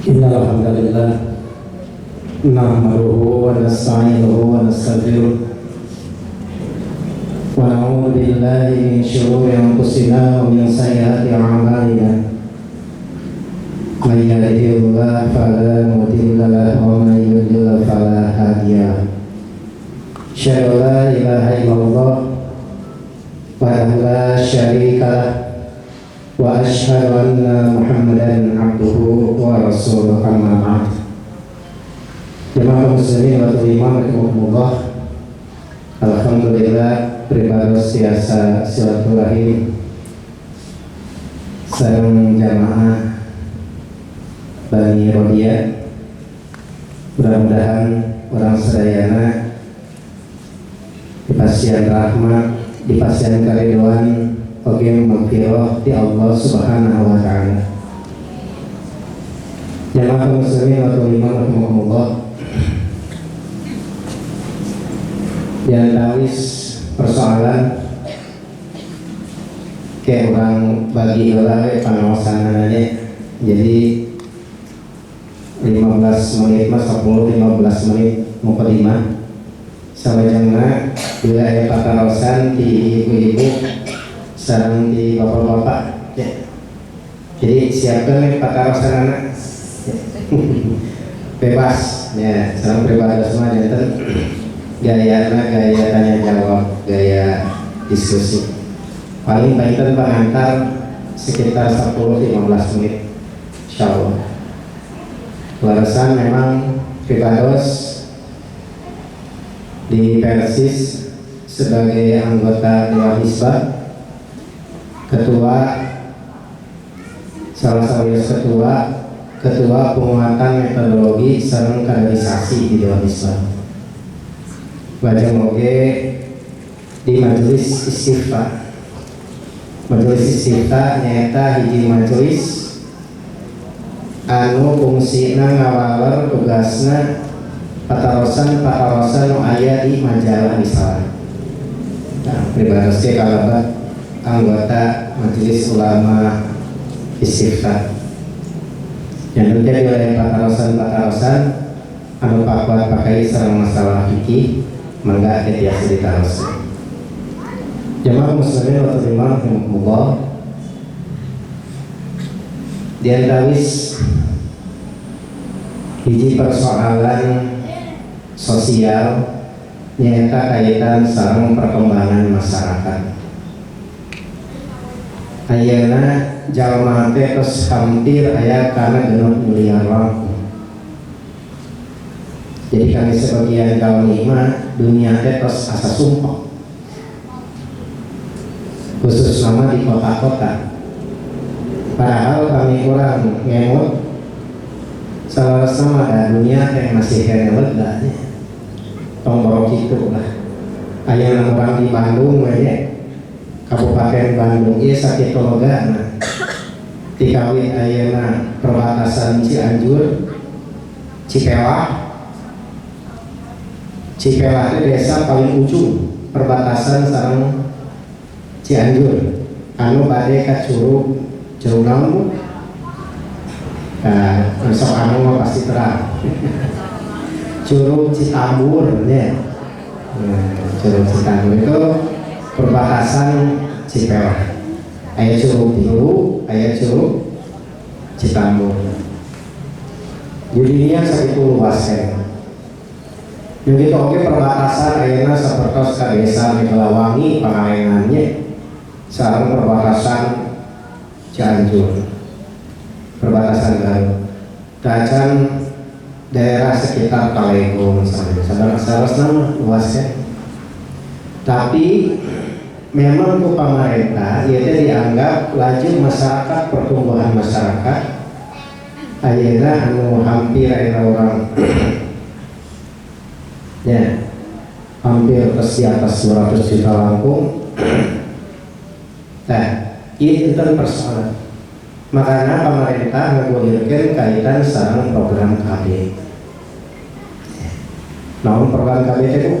إن الحمد لله نحمده ونستعينه ونستغفره ونعوذ بالله من شرور أنفسنا ومن سيئات أعمالنا. من يهده الله فلا مضل له ومن يضلل فلا هادي له. أشهد أن لا إله إلا الله وحده لا شريك له وأشهد أن محمدا عبده ورسوله. أما بعد. Jemaah muslimin wa iman rahimakumullah. Alhamdulillah, pribados tiasa silaturahim sareng jamaah Bani Rodia. Mudah-mudahan urang sadayana dipasihan rahmat, dipasihan karidoan, oge magfirah ti Allah Subhanahu wa Taala. Jamaah muslimin wa iman rahimakumullah. Diantawis persoalan kayak urang bagi heula we pangaosanana. Jadi 15 menit mah, 10 15 menit mukadimah. Salajengna bila aya patarosan di ibu-ibu sareng di bapak-bapak ya. Jadi siapkan nih patarosanana ya. Bebas ya, sareng pribadi semua janten gayana gaya tanya jawab, gaya diskusi. Paling panginten pengantar sekitar 10-15 menit, insyaallah. Warasan memang pribados di Persis sebagai anggota Dewan Hisbah, ketua, salah satu ketua, ketua penguatan metodologi sareng kaderisasi di Dewan Hisbah. Lajeng oge di Majelis Istifta. Majelis Istifta nyaeta hiji majelis anu fungsina ngawaler, tugasna patarosan patarosan nu aya di majalah misalnya. Nah, pribados ge kalebet anggota Majelis Ulama Istifta. Yang tentunya di wilayah patarosan-patarosan anu pakuat pakai sareng masalah fikih, mangga tiasa ditaros. Jamaah muslimin wa muslimat rahimakumullah. Di antawis hiji persoalan sosial nyaeta kaitan sareng perkembangan masyarakat. Ayeuna jalma teh tos hampir aya kana 6 miliar langkung. Jadi kami sebagian kaum mah dunia teh tos asa sumpek, khusus nama di kota-kota. Padahal kami kurang ngemut salah sama ada dunia teh masih kena lega nya. Tong borok kitu lah. Aya orang di Bandung we nya. Kabupaten Bandung ieu sakitu legana. Tikawit ayeuna perbatasan Cianjur, Cipelah. Cipelah itu desa paling ujung perbatasan sareng Cianjur anu bade ka Curug. Curug naon, Bu? Nah, sok anu mah pasti terang. Curug Citambur ya. Nah, Curug Citambur itu perbatasan Cipelah. Aya Curug Tilu, aya Curug Citambur. Jadi ini yang sakitu luas ya. Begitu oke perbatasan ayeuna sapertos ka desa Megalawangi, Pangalengannya sareng perbatasan Cianjur, perbatasan Garut, tacan daerah sekitar Kalego misalnya, sadar nama luasnya. Tapi memang ku pemerintah itu dianggap laju masyarakat, pertumbuhan masyarakat ayeuna anu hampir ayeuna orang ya hampir ke di atas 200 juta langkung. Nah, ini tentang persoalan. Makanya pemerintah ngagulirkeun kaitan sareng program KB. Naon program KB itu?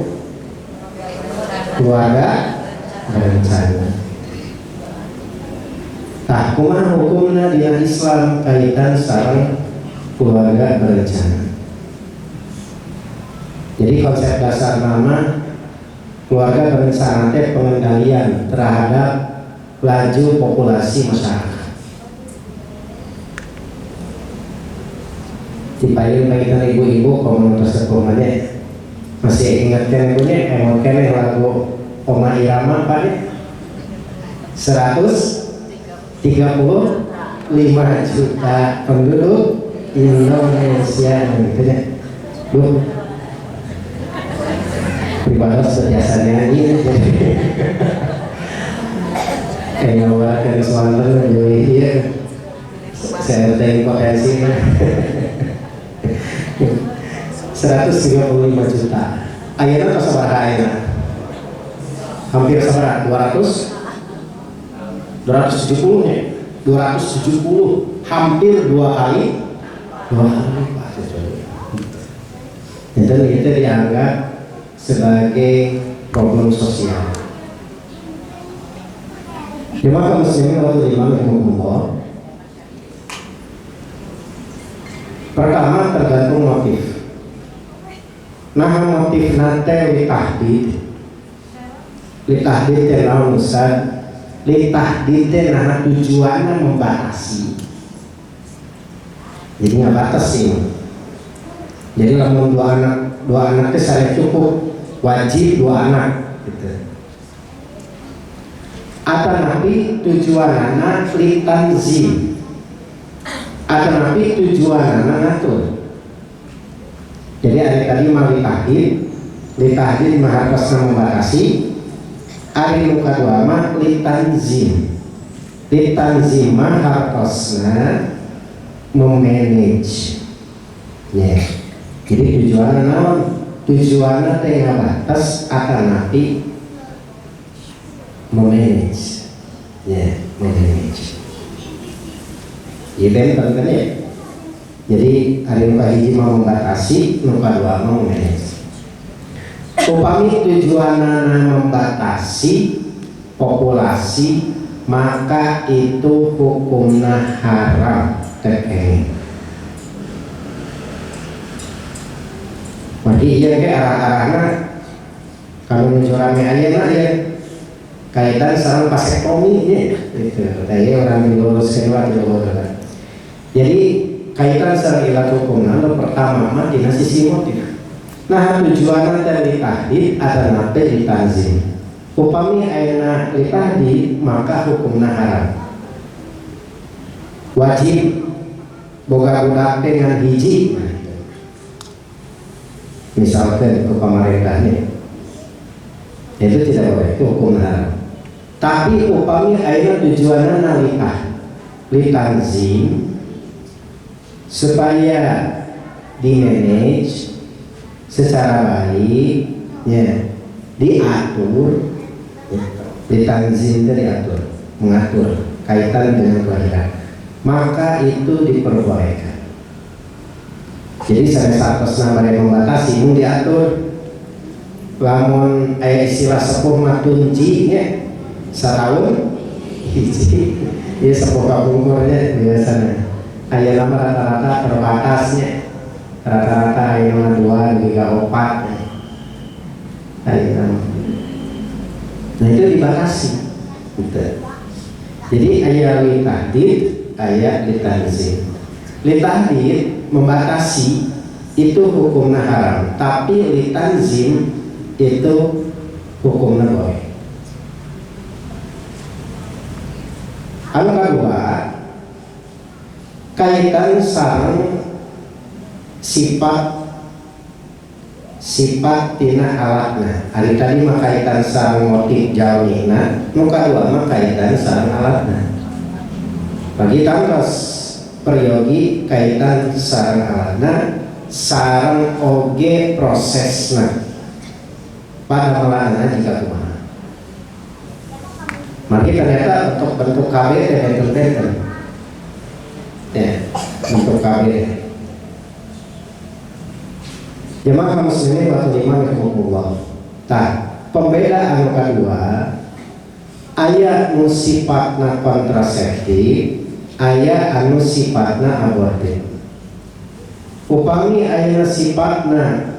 Keluarga berencana. Tah, kumaha hukumna dina Islam kaitan sareng Keluarga berencana. Jadi konsep dasar nama keluarga berencana teh pengendalian terhadap laju populasi masyarakat. Dipayung-payungkan ibu-ibu komunitas sepuhnya masih ingat kan ibunya emang kene lagu Oma Irama Pak 135 juta penduduk Indonesia gitu ya. Duh, pribados biasa nyanyi kayak ngawakan suara jadi iya saya ada potensi 135 juta. Ayeuna tos sabaraha ayeuna? Hampir sabaraha? 200 270 nya. 270, hampir dua kali lipat. Itu dianggap sebagai problem sosial. Jemaah muslimin wa rahimakumullah. Pertama tergantung motif. Nah motif nate litahdid. Litahdid teh naon Ustaz? Litahdid teh nah tujuanna membatasi. Jadi ngabatasi. Jadi lamun dua anak teh saya cukup, wajib dua anak gitu. Atanapi tujuanana litanzim. Atanapi tujuanana ngatur. Jadi ada tadi mah litahdid, litahdid mah hartosna membatasi. Ari nu kadua mah litanzim. Litanzim mah hartosna memanage. Ya. Jadi tujuanna naon? Tujuanna teh ngabatas atanapi memanage. Ya, memanage. Ya benten kan ya. Jadi ari nu kahiji mah membatasi, nu kadua mah memanage. Upami tujuanana membatasi populasi, maka itu hukumna haram teh. Mati ieu ge arah-arahna kalau nuju rame ayeuna ya kaitan sareng vasektomi nya gitu. Tah ieu urang diluruskeun wae diluruskeun. Jadi kaitan sareng ilat hukumna nu pertama mah dina sisi motif. Nah tujuanna teh litahdid atanapi litanzim. Upami ayeuna litahdid maka hukumna haram. Wajib boga budak teh ngan hiji. Misalkan ke pemerintahnya itu tidak boleh, itu hukum haram. Tapi upami ayeuna tujuanna nalitah litanzim supaya dimanage secara baik, ya, diatur, ya, litanzim itu diatur, mengatur kaitan dengan kelahiran, maka itu diperbolehkan. Jadi saya saatosna bade membatasi mun diatur. Lamun aya istilah sepuh mah tunci nya sataun hiji ieu sepuh kapungkurnya biasanya. Aya nama rata-rata terbatasnya. Rata-rata aya mah 2 3 4. Aya nama. Nah itu dibatasi. Gitu. Jadi aya litahdid, aya litanzim. Litahdid membatasi itu hukumnya haram, tapi litanzim itu hukumnya boleh. Anu kedua, kaitan sareng sifat sifat tina alatna. Ari tadi mah kaitan sareng motif jalmina, nu kadua mah kaitan sareng alatna. Bagi tangtos peryogi kaitan sareng alatna, sareng oge prosesna. Pada melanana jika kumaha. Maka ternyata untuk bentuk KB teh benten-benten. Ya, bentuk KB. Jemaah muslimin wa rahimakumullah. Tah, pembeda anu kadua aya nu sifatna kontraseptif, aya anu sifatna abortif. Upami ayeuna sifatna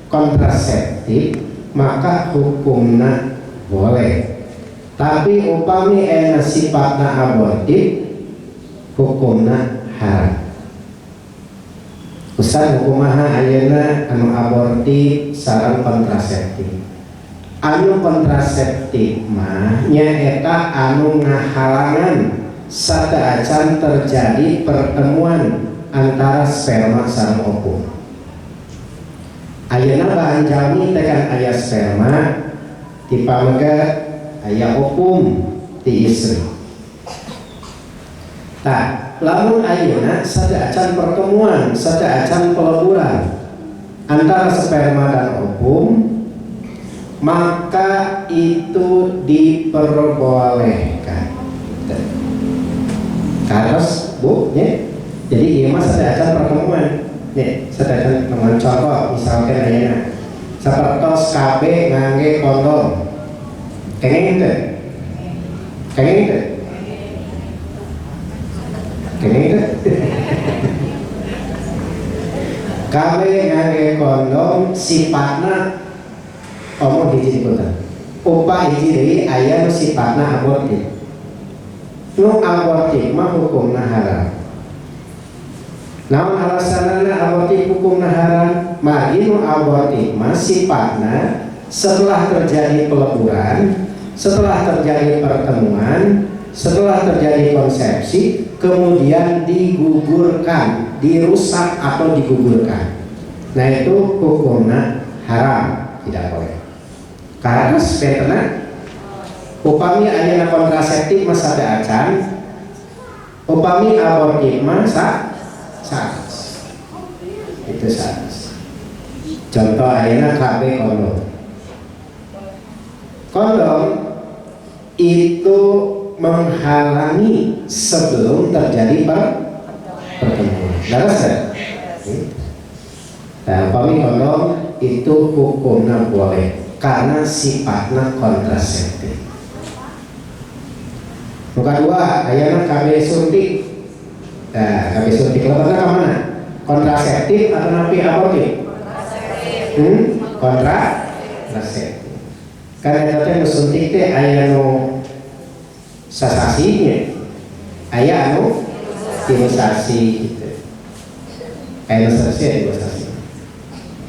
kontraseptif maka hukumna boleh. Tapi upami ayeuna sifatna abortif hukumna haram. Ustaz, kumaha ayeuna anu abortif sareng kontraseptif? Anu kontraseptif mah nyaeta anu ngahalangan sateuacan terjadi pertemuan antara sperma sareng ovum. Ayeuna bahan jalmi teh kan aya sperma ti pameget, aya ovum ti istri. Tah, lamun ayeuna sateuacan pertemuan, sateuacan peleburan antara sperma dan ovum, maka itu diperbolehkan. Harus, Bu, ya. Jadi ieu mah sateuacan pertemuan. Nih, sateuacan pertemuan, contoh misalkan ayeuna sapertos KB ngangge kondom. Kenging teu? Kenging teu? Kenging teu? KB ngangge kondom sifatna omong hiji dipunten. Upa hiji deui aya nu sifatna abortif. Nu abortif mah hukumna haram. Naon alasanana abortif hukumna haram? Margi nu abortif mah sifatna setelah terjadi peleburan, setelah terjadi pertemuan, setelah terjadi konsepsi, kemudian digugurkan, dirusak atau digugurkan. Nah, itu hukumna haram, tidak boleh. Karena sebetulnya upami ayeuna kontraseptif mah sateuacan, upami abortif mah sanes. Itu sanes. Contoh ayeuna KB kondom. Kondom itu menghalangi sebelum terjadi pertemuan. Leres ya? Nah, upami kondom itu hukumnya boleh karena sifatnya kontraseptif. Nu kadua, ayeuna KB suntik. Nah, KB suntik lebetna ka mana? Kontraseptif atau napi abortif? Kontraseptif. Kan eta teh nu suntik teh aya nu sasasinya, aya anu tilu sasi gitu. Aya nu sasasi, aya tilu sasi.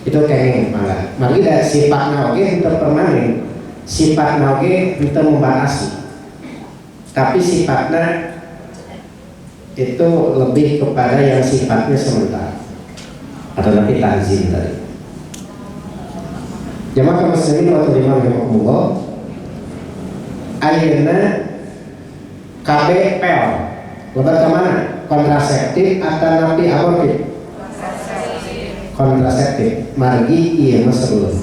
Itu kenging malah. Margi da sifatna oge henteu permanen. Sifatna oge henteu membatasi. Tapi sifatna itu lebih kepada yang sifatnya sementara atau nanti tanzim tadi. Jamaah kaum muslimin wa rahimakumullah, ayeuna KB pel lebet ke mana? Kontraseptif atau napi abortif? Kontraseptif. Margi ieu mah sebelum.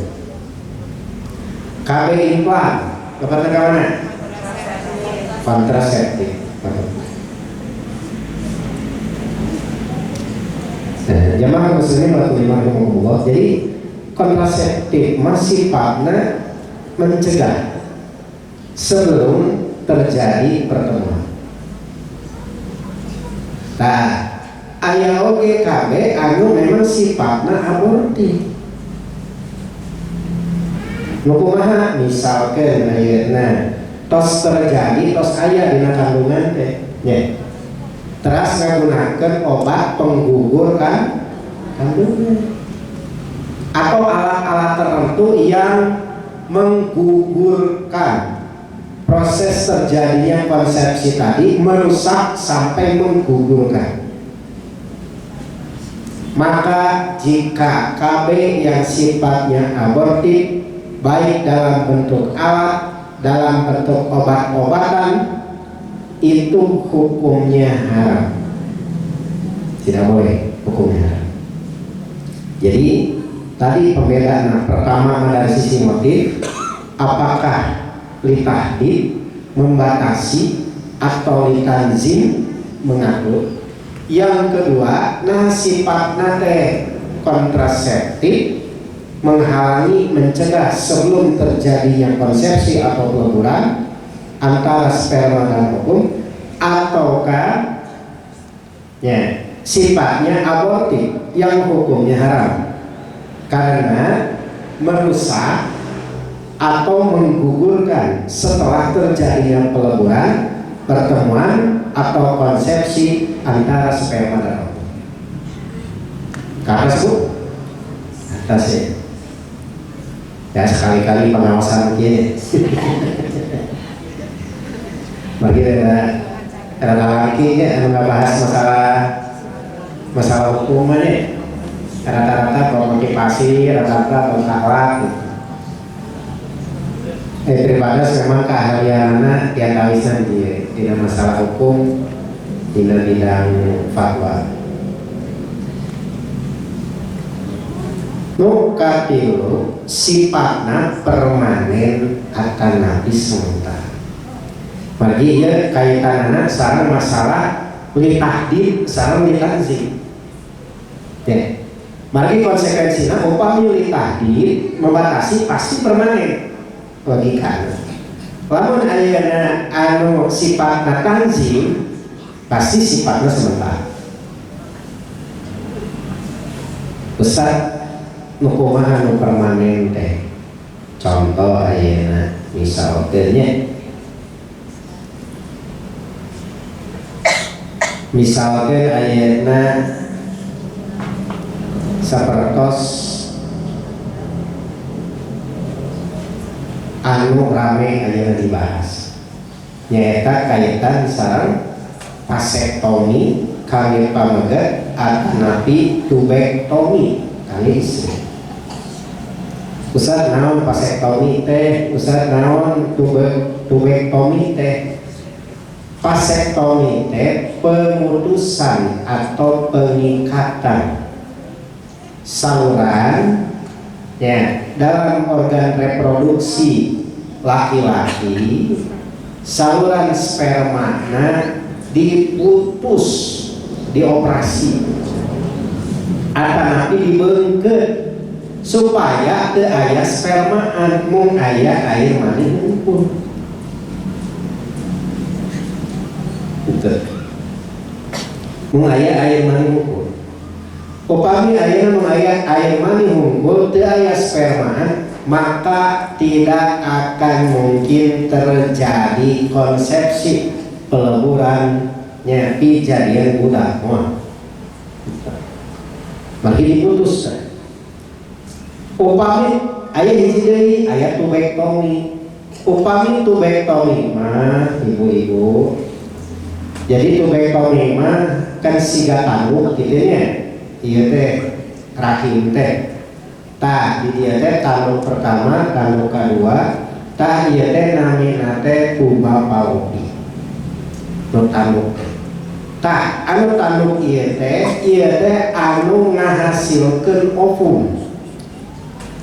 KB implan lebet ke mana? Kontraseptif. Nah, jamaah muslimin wa rahimakumullah. Jadi kontraseptif masih sifatnya mencegah sebelum terjadi pertemuan. Nah, aya oge KB anu memang sifatna abortif. Nu kumaha? Misalkan ayeuna tos terjadi, tos aya dina kandungan teh, nya. Teras ngagunakeun obat penggugur kan kandungan atau alat-alat tertentu yang menggugurkan proses terjadinya konsepsi tadi, merusak sampai menggugurkan. Maka jika KB yang sifatnya abortif, baik dalam bentuk alat, dalam bentuk obat-obatan, itu hukumnya haram. Tidak boleh, hukumnya haram. Jadi tadi pembedaan pertama dari sisi motif, apakah litahdid membatasi atau litanzim mengatur. Yang kedua, nah sifatna teh kontraseptif, menghalangi, mencegah sebelum terjadinya konsepsi atau peleburan antara sperma dan ovum, ataukah ya sifatnya abortif. yang hukumnya haram karena merusak atau menggugurkan setelah terjadinya peleburan, pertemuan atau konsepsi antara sperma dan ovum. Ke atas, Bu? Atas ya. Ya, sekali-kali pengawasan gini. Bagi ada laki ya, anu bahas masalah masalah hukum nya rata-rata bawa motivasi, rata-rata bawa akhlak gitu. Pribadi memang keahlianana diantawisna di masalah hukum, di bidang fatwa. Nu katilu sifatna permanen atanapi sementara. Margi ieu kaitanana sareng masalah litahdid sareng litanzim. Ya. Margi konsekuensina upami litahdid membatasi pasti permanen logika. Lamun ayeuna anu sifatna tanzim pasti sifatna sementara. Ustaz nu kumaha nu permanen teh? Contoh ayeuna misalkeun nya, misalkeun ayeuna sapertos anu rame ayeuna dibahas nyaeta kaitan sareng vasektomi kangge pameget atanapi tubektomi kangge istri. Ustaz naon vasektomi teh? Ustaz naon tubektomi teh? Vasektomi teh pemutusan atau pengikatan saluran ya dalam organ reproduksi laki-laki, saluran spermana diputus, dioperasi atanapi dibeungkeut supaya teu aya spermaan, mung aya air mani hungkul. Gitu. Mung aya air mani hungkul. Upami ayeuna mung aya air mani hungkul teu aya spermaan, maka tidak akan mungkin terjadi konsepsi peleburannya kejadian budak moal. Maka diputus. Upami aya hiji deui aya tubektomi. Upami tubektomi mah ibu-ibu, jadi tubektomi mah kan siga tanduk kitu nya. Ieu teh rahim teh. Tah di dieu teh tanduk pertama, tanduk kedua, tah ieu teh namina teh tuba fallopi. Nu tanduk. Tah anu tanduk ieu teh anu ngahasilkeun ovum.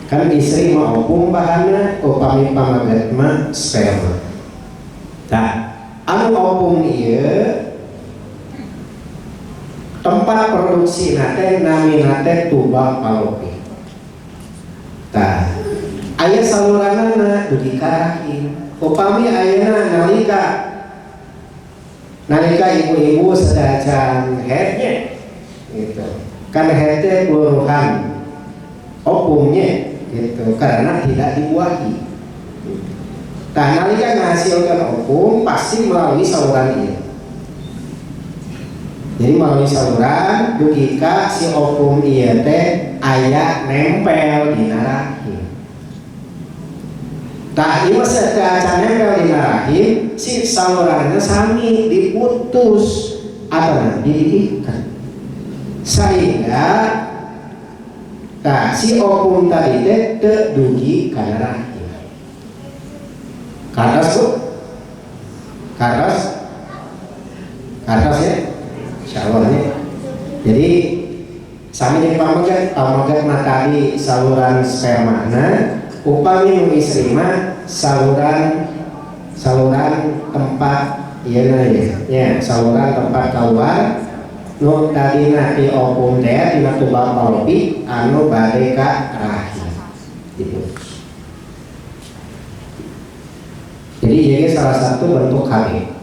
Kan istri mah ovum bahanna, upami pameget mah sperma. Tah anu ovum ieu tempat produksi nate namina teh tuba fallopi. Tah aya saluranana dugi ka rahim. Upami ayeuna nalika nalika ibu-ibu sadacan headnya gitu. Kan head teh peluruhan ovumnya gitu karena tidak dibuahi. Tah nalika ngahasilkeun ovum pasti melalui saluran ieu. Jadi melalui saluran dugi ka si ovum ieu teh aya nempel dina rahim. Tah ieu mah saca nempel dina rahim, si salurannya sami diputus atau nanti diikat. Sehingga tah si ovum tadi teh teu dugi kana rahim. Kartos, Bu? Kartos? Kartos ya? Insyaallah ya. Jadi sami jeung pameget, pameget mah tadi saluran spermana, upami nu istri mah saluran saluran tempat ieu ya, ya saluran tempat keluar nu tadina ti ovum teh tina tuba fallopi anu bade ka rahim. Gitu. Jadi ieu salah satu bentuk KB.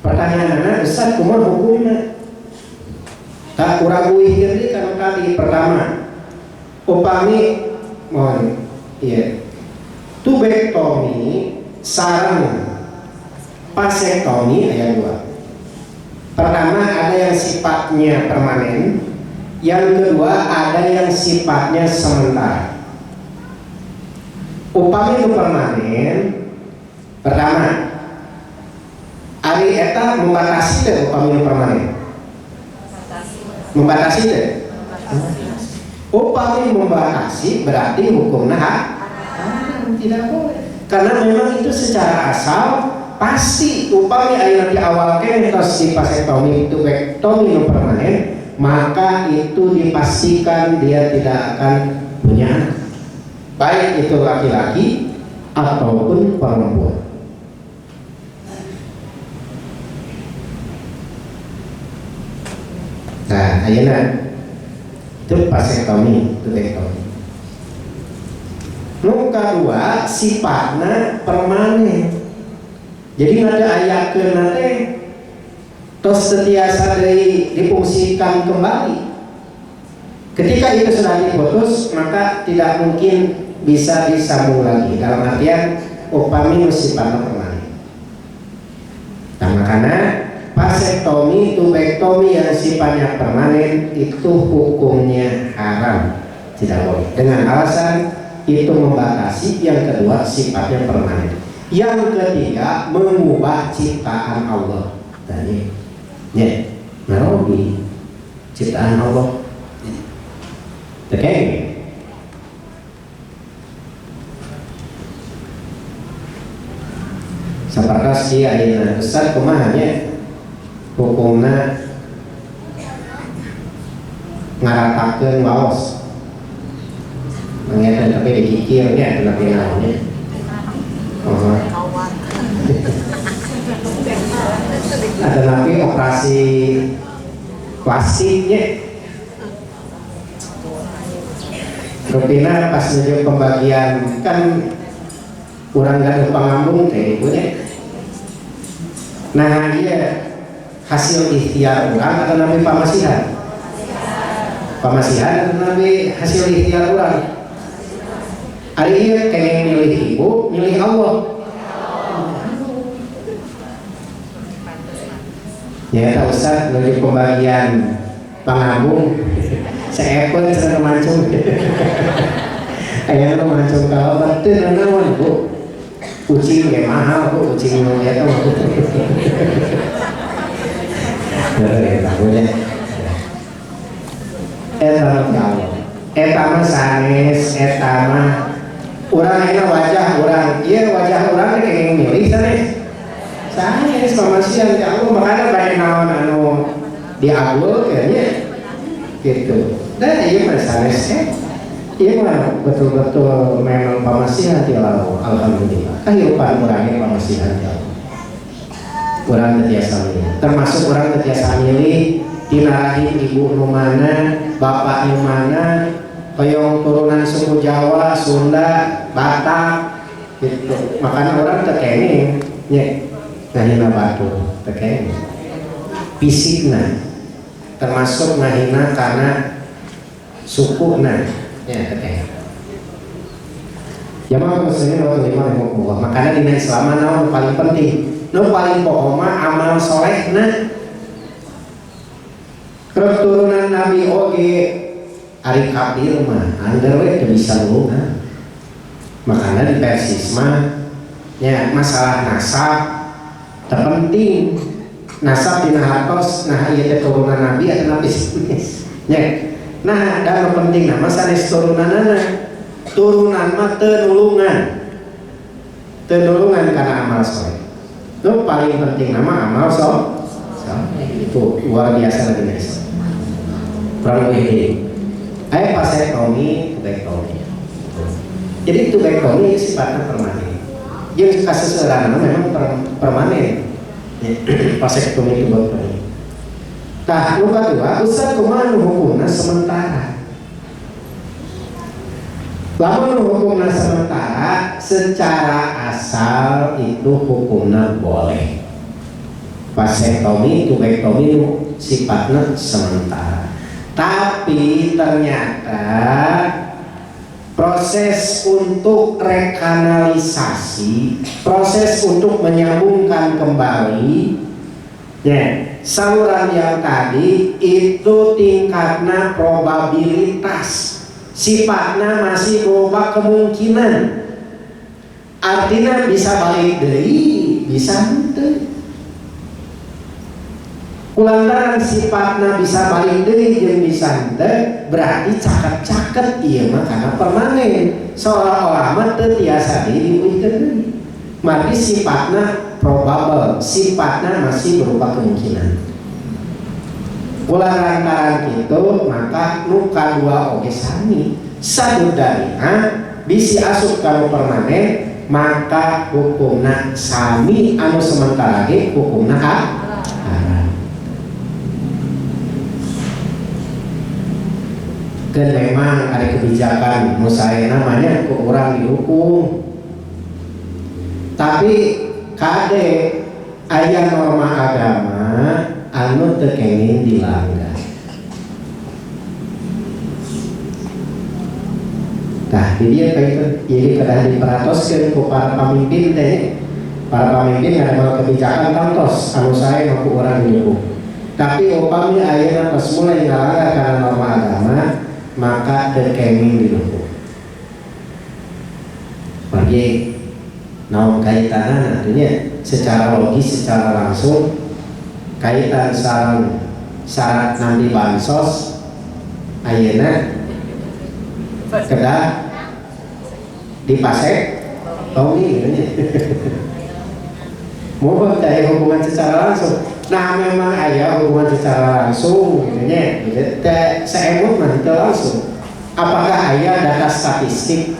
Pertanyaanna, Ustaz kumaha hukumna? Tak urang uihkeun deui kana tadi pertama. Upami mohon ieu tubektomi sareng vasektomi aya dua. Pertama ada yang sifatnya permanen, yang kedua ada yang sifatnya sementara. Upami nu permanen, pertama ari eta membatasi teh upami nu permanen. Membatasi teh. Upami membatasi berarti hukumna haram, tidak boleh. Karena memang itu secara asal pasti upami aya di awal keneh tos si vasektomi tubektomi nu permanen, maka itu dipastikan dia tidak akan punya anak, baik itu laki-laki ataupun perempuan. Nah, ayeuna itu vasektomi, tubektomi. Nu kadua sifatna permanen. Jadi ada ayakeun teh tos setiasa deui difungsikan kembali. Ketika itu sudah diputus, maka tidak mungkin bisa disambung lagi. Dalam artian upami nu sifatna permanen. Nah, makanya vasektomi, tubektomi yang sifatnya permanen itu hukumnya haram, tidak boleh. Dengan alasan itu membatasi, yang kedua sifatnya permanen. Yang ketiga mengubah ciptaan Allah. Tadi, ya, narobi ciptaan Allah. Oke. Sapertos ieu ayeuna Ustaz kumaha nya hukumna ngaratakeun waos. Mangeta tapi dikikir nya tapi naonnya. Oh. Ada nabi operasi plastiknya. Rupina pas menuju pembagian kan kurang gaduh pangambung teh ibunya. Nah iya hasil ikhtiar urang atau nabi pamasihan? Pamasihan atau nabi hasil ikhtiar urang? Ari ieu kenging milih ibu, milih Allah. Ya tak usah menuju pembagian pangambung. Seepun cenah mancung. Aya nu mancung ka obat teu naon Bu. Kucing ge mahal Bu, kucing nu eta mah. Heuh eta nya. Eta mah Allah. Eta mah sanes, eta mah urang ayeuna wajah urang, ieu wajah urang teh kenging milih sanes. Sanes pamasihan ka Allah, makana bade naon anu diagul nya. Gitu. Dan iya mah sanes iya mah betul-betul memang pamasihan ti Allah. Alhamdulillah. Kahirupan urangnya pamasihan ti Allah. Urang teu tiasa milih. Termasuk urang teu tiasa milih tina rahim ibu nu mana, bapak nu mana, hoyong turunan suku Jawa, Sunda, Batak gitu. Makanya urang teu kenging nya ngahina batur, teu kenging. Fisikna termasuk ngahina karena suku na ya teteh. Jamaah muslimin wa rahimakumullah. Makanya dina Islam naon paling penting, nu paling pokok mah amal solehna. Keturunan Nabi oge ari kafir mah angger we teu bisa lulungan. Makanya di Persis mah nya masalah nasab terpenting. Nasab dina hartos, nah ieu teh turunan Nabi atau nabi sanes. Nya. Nah, da nu penting mah sanes turunanana. Turunan mah teu nulungan. Teu nulungan kana amal soleh. Nu paling penting nama amal soleh. Itu luar biasa lagi guys. Kurang lebih ini. Ayo vasektomi, tubektomi. Jadi tubektomi sifatnya permanen. Jeung kasus seorang memang permanen. Vasektomi tubektomi. Tah, nu kadua, ustaz kumaha nu hukumna sementara? Lamun nu hukumna sementara, secara asal itu hukumna boleh. Vasektomi, tubektomi sifatnya sementara. Tapi ternyata proses untuk rekanalisasi, proses untuk menyambungkan kembali ya, saluran yang tadi itu tingkatnya probabilitas, sifatnya masih berupa kemungkinan. Artinya bisa balik deui, bisa henteu. Kulantaran sifatna bisa balik deui jeung bisa henteu, berarti caket-caket ieu mah kana permanen. Seolah-olah mah teu tiasa diuihkeun deui. Margi sifatna probable, sifatna masih berupa kemungkinan. Kulantaran kitu maka nu kadua oge sami sadudariha bisi asup ka nu permanen, maka hukumna sami anu sementara ge hukumna haram. Kan memang ada kebijakan nu sae namanya ku urang dihukum, tapi kade aya norma agama anu teu kenging dilanggar. Tah di dieu teh ieu kedah diperatoskeun ku para pamimpin teh. Para pamimpin ngadamel kebijakan tangtos anu sae mah ku urang dihukum. Tapi upami ayeuna tos mulai ngalanggar kana norma agama, maka teu kenging dihukum. Bagi naon kaitanna artinya secara logis, secara langsung kaitan sareng syarat nanti bansos ayeuna kedah dipasek tomi gitu nya. Mohon aya hubungan secara langsung. Nah memang aya hubungan secara langsung gitu nya. Gitu teh saemut mah teu langsung. Apakah aya data statistik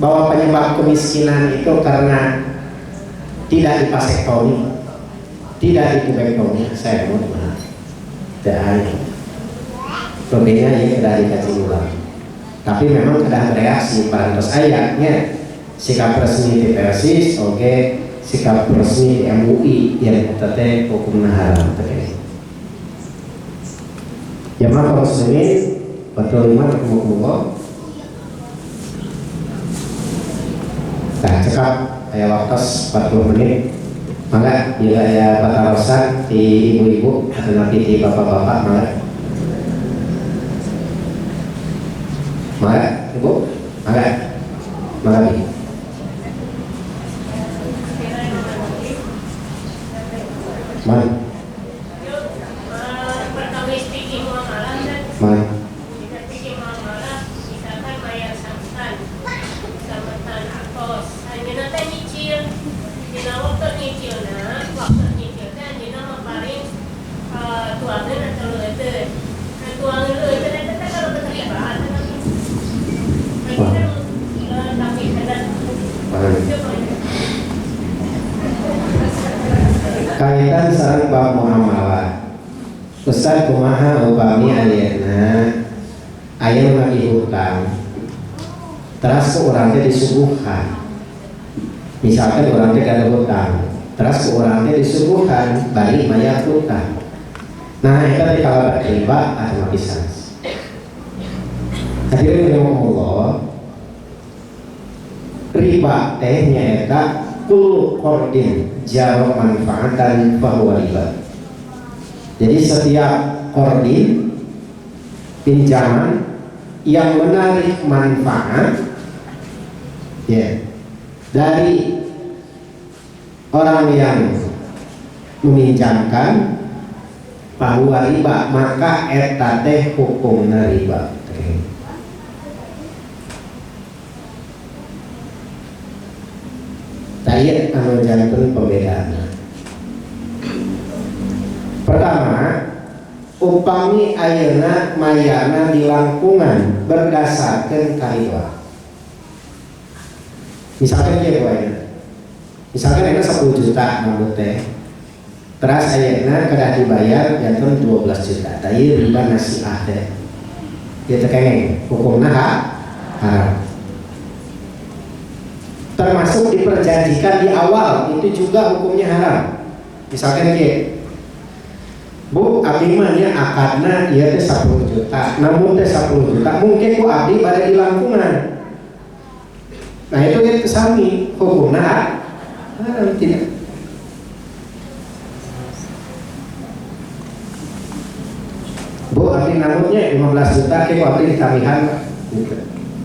bahwa penyebab kemiskinan itu karena tidak dipasektomi, tidak ditubektomi? Saya mau mah teu aya. Lebihnya ieu kedah dikaji ulang. Tapi memang kedah bereaksi parantos aya nya sikap resmi di Persis oge sikap resmi di MUI yang eta teh hukumna haram teh. Jamaah kaum muslimin, 45 rahimakumullah. Nah, cekap aya waktu 40 menit. Mangga bila aya patarosan di ibu-ibu atau nanti di bapak-bapak mangga. Mangga, Ibu? Mangga. Mangga Bi. Man. Man. Kaitan sareng bab muamalah. Ustaz kumaha upami ayeuna aya nu nagih hutang teras ku urang teh disuguhan. Misalkan urang teh gaduh hutang, teras ku urang teh disuguhan bari mayar hutang. Nah eta teh kalabat riba atau pisan. Hadirin rahimakumullah, riba teh nyaeta kullu qardin jarra manfaatan fahuwa riba. Jadi setiap qardin pinjaman yang menarik manfaat ya dari orang yang meminjamkan fahuwa riba, maka eta teh hukumna riba. Tayet anu janten pembedaan. Pertama, upami ayeuna mayana dilangkungan berdasarkan kariwa. Misalkan kieu ayeuna. Misalkan ayeuna 10 juta nambut teh. Teras ayeuna kedah dibayar janten 12 juta. Tah ieu riba nasiah teh. Ieu teh kengeng hukumna haram. Termasuk diperjanjikan di awal itu juga hukumnya haram. Misalkan kieu, Bu, abdi mah nya akadna ieu teh 10 juta, namun teh 10 juta mungkin ku abdi bade dilangkungan. Nah itu ya sami hukumna haram tidak. Bu, abdi namutnya 15 juta ke ku abdi ditambihan gitu.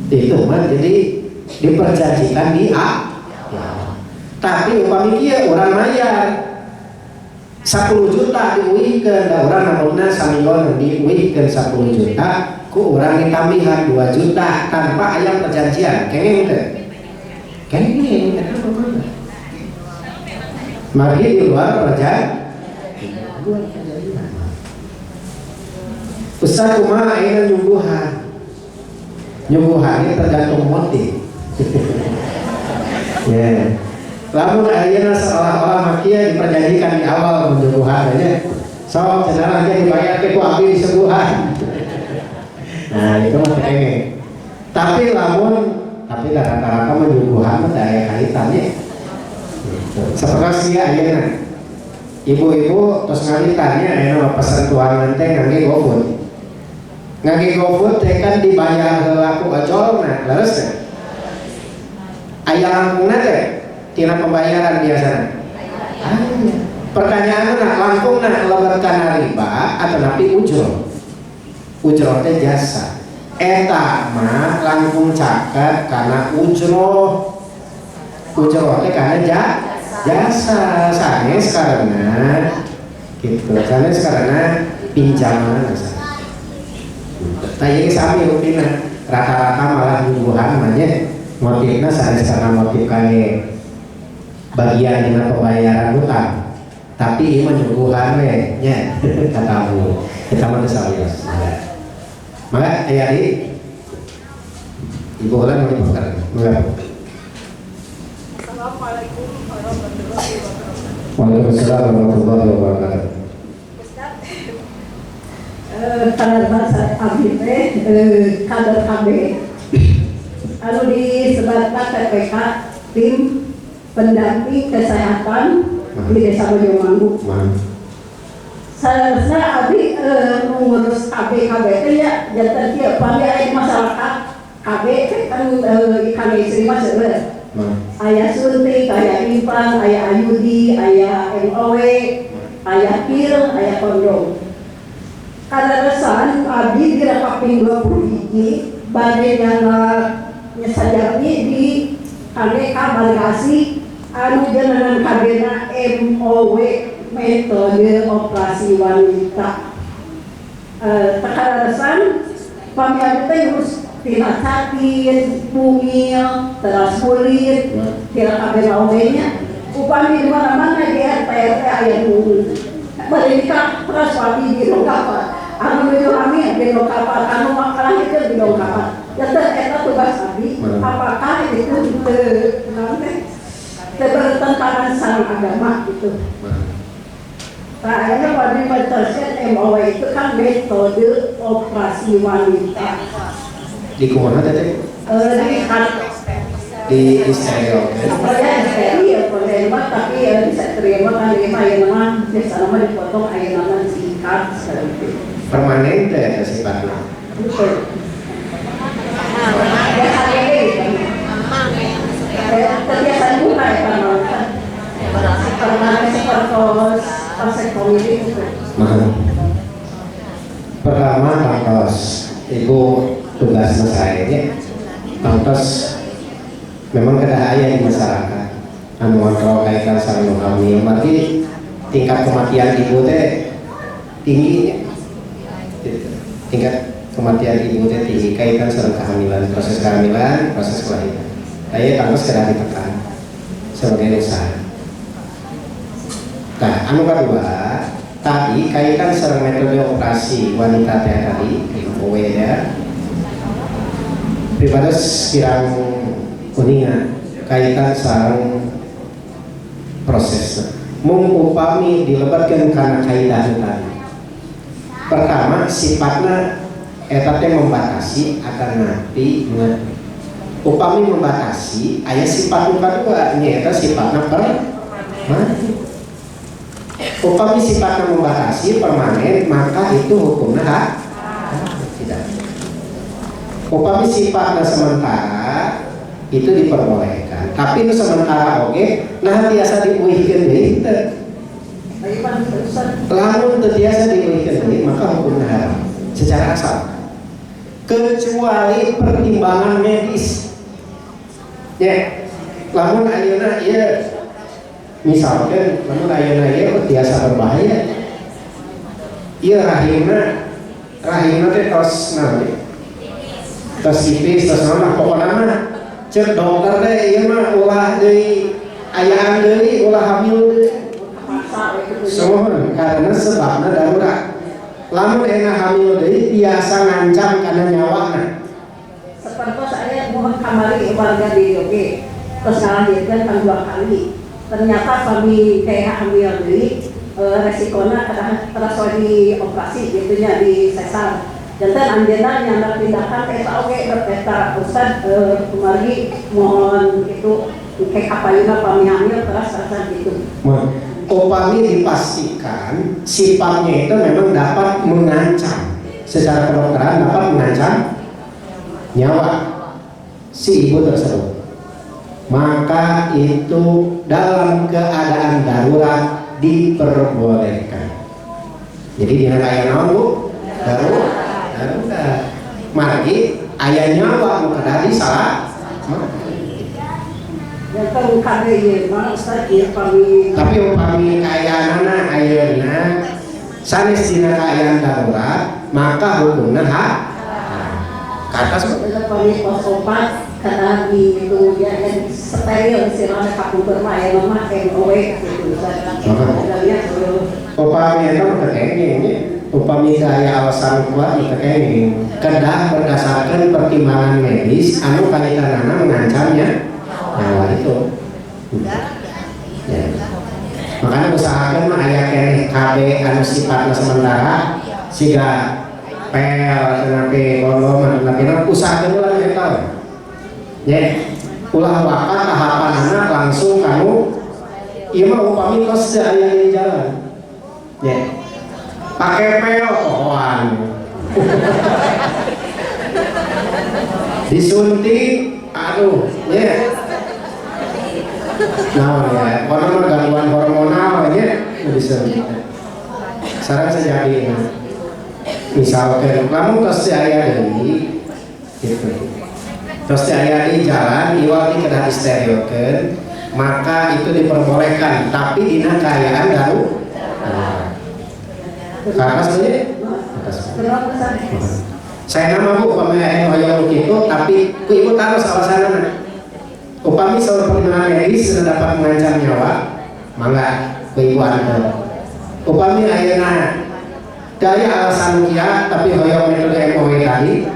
Itu mah jadi diperjanjikan di A. Ya. Tapi upami kieu urang mayar 10 juta diuihkeun da urang namutna saminggon diuihkeun 10 juta ku urang ditambihan 2 juta tanpa aya perjanjian. Kenging teh? Kenging eta mah. Margi di luar perjanjian. Ustaz kumaha ayeuna nyungguhan? Nyungguhan ini tergantung motif. Ya. Lamun ayeuna seolah-olah makia diperjanjikan di awal menyuguhan aja. Sok cenah aja dibayar ke ku abdi disuguhan. Nah, itu mah kenging. Tapi lamun tapi rata-rata menyuguhan mah teu aya kaitannya. Gitu. Sapertos ieu ayeuna. Ibu-ibu tos ngalitannya ayeuna mah pesen tuangan teh ngangge GoFood. Ngangge GoFood teh kan dibayar heula ku ojolna, leres teh? Aya langkungna teh tina pembayaran biasana. Aya. Pertanyaanna langkungna lebet kana riba atau napi ujroh? Ujroh teh jasa. Eta mah langkung caket kana ujroh. Ujroh teh kana jasa sanes karena gitu. Sanes karena pinjaman. Nah ini sami rutina rata-rata malah nyungguhan mah nya motifna sanes karena motif kangge bagian dina pembayaran hutang, tapi ieu mah nyungguhan we nya katamu kita mah teu sawios. Mangga aya di Ibu heula nu diperkara. Mangga. Assalamualaikum warahmatullahi wabarakatuh. Waalaikumsalam warahmatullahi wabarakatuh. Ustaz, kader bahasa abdi teh kader KB anu disebatkan TPK tim pendamping kesehatan di Desa Bojongmanggu. Seharusnya abdi mengurus KB KB teh ya janten kieu pami aya masyarakat KB teh kan kami istri mah seueur. Aya suntik, aya implan, aya IUD, aya MOW, aya pil, aya kondom. Kaleresan abdi di kaping 20 hiji bade nyasajati di KDK Balikasi anu jenengan kabehna MOW metode operasi wanita. Kaleresan pami abdi teh ngurus tina sakit, bungil, teras kulit, tina kabeh OW-nya. Upami di mana-mana di RT RT aya nu bade nikah teras suami di longkapan, anu nuju hamil di longkapan, anu makalahikeun di longkapan. Ya teh eta tugas abdi, apakah itu teu naon teh teu bertentangan sareng agama gitu. Nah, akhirnya pada menjelaskan MOW itu kan metode operasi wanita. Di kumaha teh? Di kan di stereo. Ya stereo, kalau mah tapi ya bisa terima kan lima ya nama biasa nama dipotong air nama disingkat seperti itu. Permanen teh eta sifatna. Betul. Ya hari ini. Terbiasa buka ya kan. Permanen seperti vasektomi itu. Nah, pertama tangtos ibu tugas saya nya tangtos memang kedah aya di masyarakat anu ngontrol kaitan sareng nu hamil berarti tingkat kematian ibu teh tinggi gitu. Tingkat kematian ibu teh tinggi kaitan sareng kehamilan, proses kehamilan, proses kelahiran. Aya tangtos kedah ditekan sebagai usaha. Nah, anu kedua tadi kaitan sareng metode operasi wanita teh tadi MOW ya. Pribados kirang kuningan kaitan sareng proses. Mung upami dilebatkan karena kaitan tadi. Pertama sifatna eta teh membatasi akan nanti upami membatasi aya sifat nu kadua nyaeta sifatna permanen. Upami sifatnya membatasi permanen, maka itu hukumnya hak tidak. Upami sifatnya sementara itu diperbolehkan. Tapi itu sementara oke, nah biasa diuihkeun deui teu. Lamun teu tiasa diuihkeun deui maka hukumnya haram secara asal. Kecuali pertimbangan medis. Ya, lamun ayeuna ieu misalkan lamun ayeuna ieu tiasa berbahaya. Ieu rahimna rahimna teh tos naon? Tos tipis, tos naon lah pokona mah cek dokter teh ieu mah ulah deui ayaan deui, ulah hamil deui. Semua karena sebabna darurat. Lamun enak hamil deui tiasa ngancam kana nyawana. Seperti saya mohon kamari warga di oge terus ngalahirkan kan 2 kali. Ternyata kami kayak hamil deui resikona terus di operasi gitu nya di sesar. Janten anjeunna nyandak tindakan eta oge eta Ustad kemari mohon itu kayak kapayuna pami hamil terus rasa gitu. Upami dipastikan sifatnya itu memang dapat mengancam secara kedokteran, dapat mengancam nyawa si ibu tersebut, maka itu dalam keadaan darurat diperbolehkan. Jadi dina aya naon, Bu? Darurat, darurat. Margi aya nyawa nu kedah salah. Tapi upami kaayaanana ayeuna sanes dina kaayaan darurat, maka hukumna hak ka atas. Upami pos opat kata di itu ya steril istilahnya kapungkur mah aya mah MOW gitu Ustaz. Upami eta mah teu kenging nya. Upami aya alasan kuat teu kenging. Kedah berdasarkan pertimbangan medis anu kaitanana mengancamnya nyawa itu. Ya. Makanya usahakan mah aya keneh KB anu sifatna sementara siga pel tenapi kondom tenapi usahakan ulah eta. Ya, ulah waka tahapanana langsung kanu ieu mah upami tos teu aya di jalan. Ya. Pake pel pohoan. Disuntik aduh, ya. Nah, ya, kono mah gangguan hormonal nya bisa. Saran sejati. Misalkan lamun tos teu aya deui gitu. Tos teu aya di jalan iwal di kedah disterilkeun, maka itu diperbolehkan tapi dina kaayaan darurat. Karena sebenarnya saya nama Bu upami aya hoyong kitu tapi ku ibu taros alasanna. Upami saur pertimbangan medis sudah dapat mengancam nyawa, mangga ku ibu anter. Upami ayeuna daya alasan kia tapi hoyong metode MOW tadi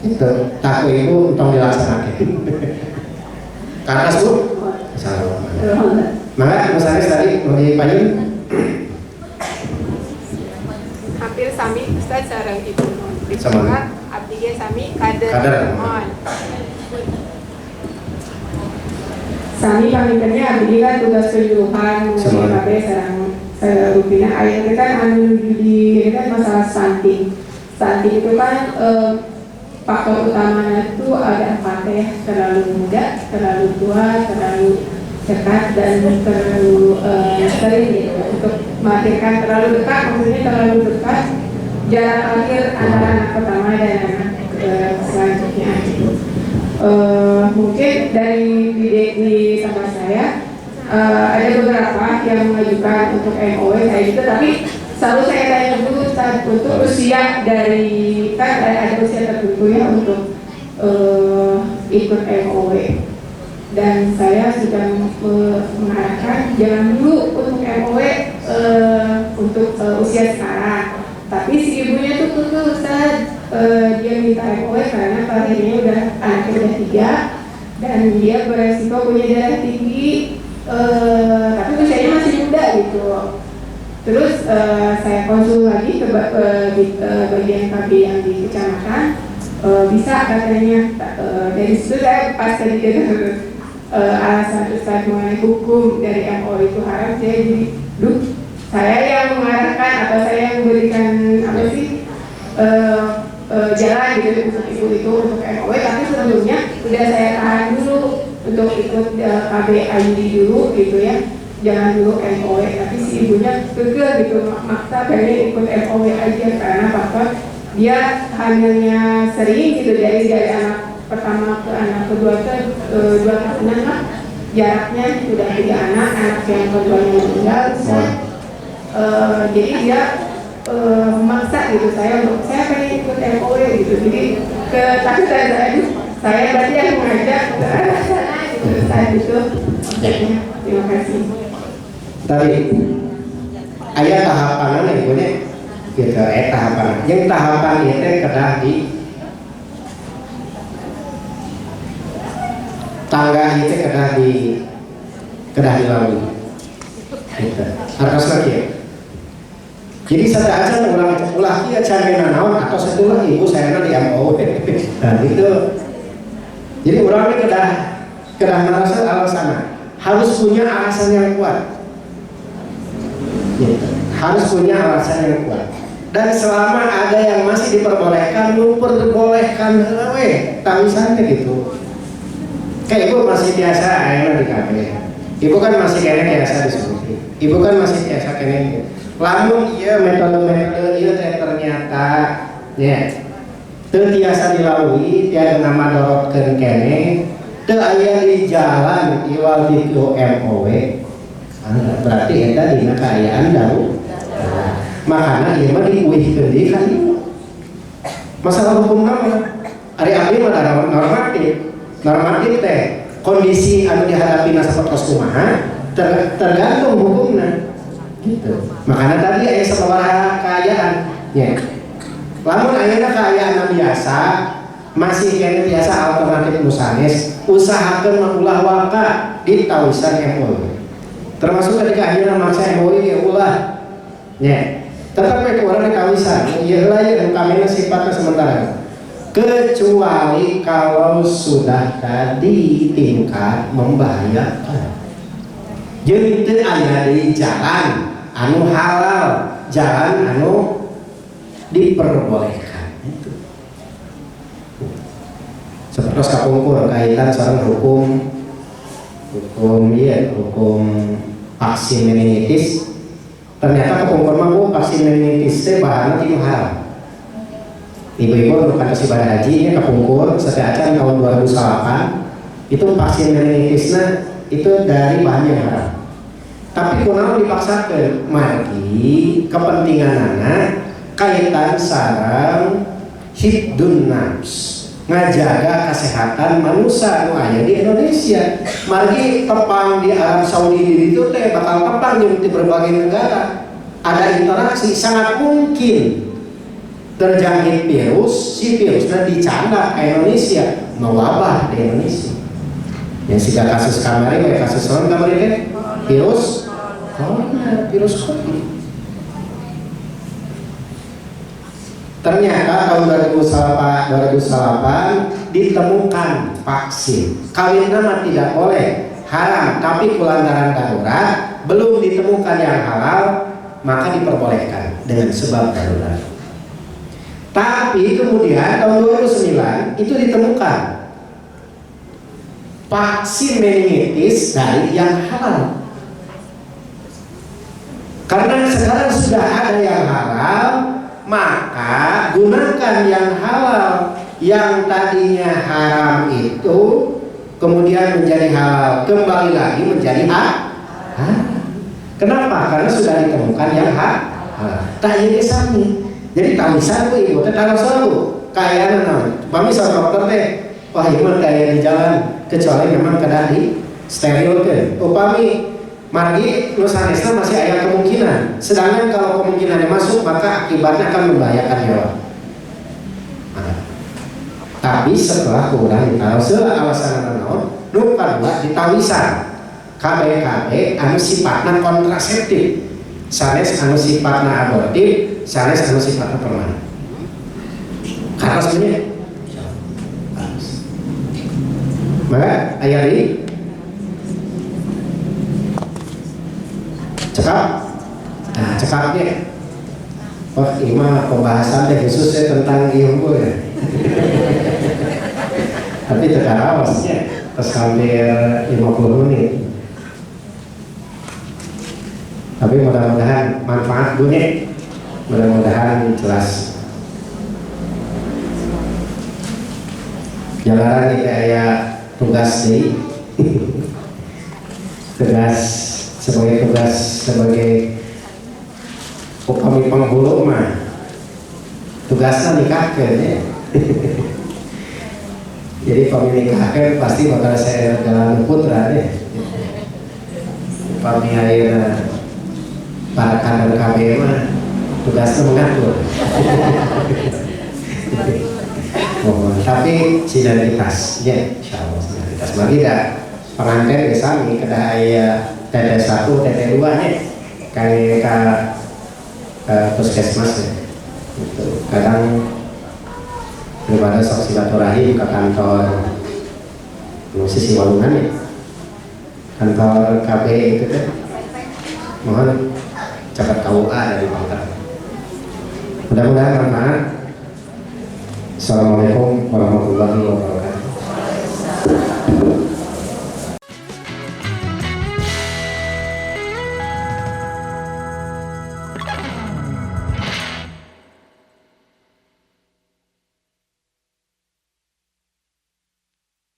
itu tak ku ibu entong dilaksanakeun. Karena Bu, salam. Mangga Mas Aris tadi mau dipayun. Hampir sami Ustaz sareng ibu. Sama. Abdi ge sami kader. Mohon. Sami pamitannya abdi kan tugas penyuluhan mengenai KB sareng rupina aya teh kan anu di ini kan masalah stunting. Stunting itu kan faktor utamanya itu ada 4 ya, terlalu muda, terlalu tua, terlalu dekat dan terlalu sering gitu. Untuk melahirkan terlalu dekat, maksudnya terlalu dekat jarak lahir antara anak pertama dan anak selanjutnya gitu. Mungkin dari di sama saya ada beberapa yang mengajukan untuk MOW kayak gitu, tapi selalu saya tanya dulu Ustaz, untuk usia dari kan ada usia tertentu ya untuk ikut MOW, dan saya sudah mengarahkan jangan dulu untuk MOW untuk usia sekarang, tapi si ibunya tuh kekeh Ustaz, dia minta MOW karena lahirnya udah anaknya udah 3 dan dia beresiko punya darah tinggi, tapi usianya masih muda gitu. Terus saya konsul lagi ke bagian KB yang di kecamatan, bisa katanya. Dari situ saya pas tadi alasan Ustaz mengenai hukum dari MO itu haram, saya jadi duh Saya yang mengarahkan atau saya yang memberikan apa sih jalan gitu untuk ibu itu untuk MOW, tapi sebelumnya udah saya tahan dulu untuk ikut KB IUD dulu gitu ya, jangan dulu MOW, tapi si ibunya kekeh gitu maksa pengen ikut MOW aja karena faktor dia hamilnya sering gitu, dari anak pertama ke anak kedua ke 2 tahunan lah jaraknya, sudah 3 anak, anak yang keduanya meninggal. Jadi dia memaksa gitu saya untuk saya pengen ikut MOW gitu, jadi ketakutan saya berarti yang mengajak ke arah sana gitu saat itu maksudnya. Terima kasih. Tadi ayat tahapannya ibunya gitu, tahapan yang tahapan itu kedah di tangga itu kedah dilalui gitu. Harus lagi ya. Jadi saya aja ulah kieu can naon atau satulah ibu saya di MOW. Nah gitu. Jadi orang ini kedah merasa alasan, harus punya alasan yang kuat. Gitu. Harus punya alasan yang kuat. Dan selama ada yang masih diperbolehkan, lu perbolehkan we, tawisannya gitu. Kayak ibu masih biasa ayeuna di KB. Ibu kan masih kene biasa disebut. Ibu kan masih biasa kene. Lamun ieu metode-metode ieu teh ternyata nya teu tiasa dilalui, tiada nama dorotkeun kene, teu aya di jalan iwal di MOW. Berarti eta dina kaayaan darurat. Makana ieu mah diuihkeun deui ka ieu. Masalah hukum mah ari abdi mah normatif. Normatif teh kondisi anu dihadapi sapertos kumaha tergantung hukumna. Gitu. Makanya tadi aya sababaraha kaayaan nya. Lamun ayeuna kaayaan biasa masih kene biasa alternatif nu sanes, usahakeun mah ulah waka di tawisan MOW. Termasuk ketika ayeuna maksa MOW ge ulah nya. Tetep we ku urang di tawisan, ieu heula ieu nu kamena sifatna sementara. Kecuali kalau sudah tadi tingkat membahayakan. Jeung teu aya di jalan anu halal, jalan anu diperbolehkan itu. Seperti kapungkur kaitan sareng hukum hukum vaksin meningitis. Ternyata kapungkur mah bu vaksin meningitis teh bahanna ti haram. Ibu-ibu nu kantos ibadah haji nya kapungkur sateuacan tahun 2008 itu vaksin meningitisna itu dari bahan yang haram. Tapi kunaon dipaksakeun margi kepentinganana kaitan sareng hibdun nafs, ngajaga kesehatan manusia nu aya di Indonesia. Margi tepang di Arab Saudi di ditu teh bakal tepang di berbagai negara. Ada interaksi, sangat mungkin terjangkit virus, si virusnya dicandak ke Indonesia, mewabah di Indonesia. Yang siga kasus kamari, kayak kasus naon kamari teh? Virus corona, virus COVID. Ternyata tahun 2008 ditemukan vaksin. Kawin nama tidak boleh, haram, tapi kulantaran darurat belum ditemukan yang halal, maka diperbolehkan dengan sebab darurat. Tapi kemudian tahun 2009 itu ditemukan vaksin meningitis dari yang halal. Karena sekarang sudah ada yang halal, maka gunakan yang halal. Yang tadinya haram itu kemudian menjadi halal, kembali lagi menjadi haram. Kenapa? Karena sudah ditemukan yang halal. Tak ini sami. Jadi tawisan bu ibu teh taros bu kaayaan naon. Pami saur dokter teh wah ieu mah teh di jalan kecuali memang kedah di sterilkeun. Upami margi nu sanesna masih aya kemungkinan. Sedangkan kalau kemungkinannya masuk maka akibatnya akan membahayakan nyawa. Nah, tapi setelah kurang ditaros alasan naon nu kadua ditawisan KB-KB anu sifatna kontraseptif. Sanes anu sifatna abortif, sanes anu sifatna permanen. Karena sebenarnya maka ayat ini cekap. Nah, Cekapnya. Wah, ini mah pembahasan teh khususnya tentang ieu ya. Tapi teu karaos nya, terus hampir 50 menit. Tapi mudah-mudahan manfaat, Bu, nya. Mudah-mudahan jelas. Jalanan ini kayak tugas nih. Tugas sebagai upami penghulu mah tugasnya nikahkeun ya. Jadi pami nikahkeun pasti bakal saya jalan putra ya. Upami ayeuna para kader KB mah tugasnya mengatur. Oh, tapi sinergitas ya, insyaallah sinergitas. Bagi dah pengantin biasa kedah aya TT1, TT2 nya kayak ke puskesmas ya. Gitu. Kadang daripada sok silaturahim ke kantor sisi walungan ya, kantor KB itu teh, mohon caket KUA dari Bangka. Mudah-mudahan manfaat. Assalamualaikum.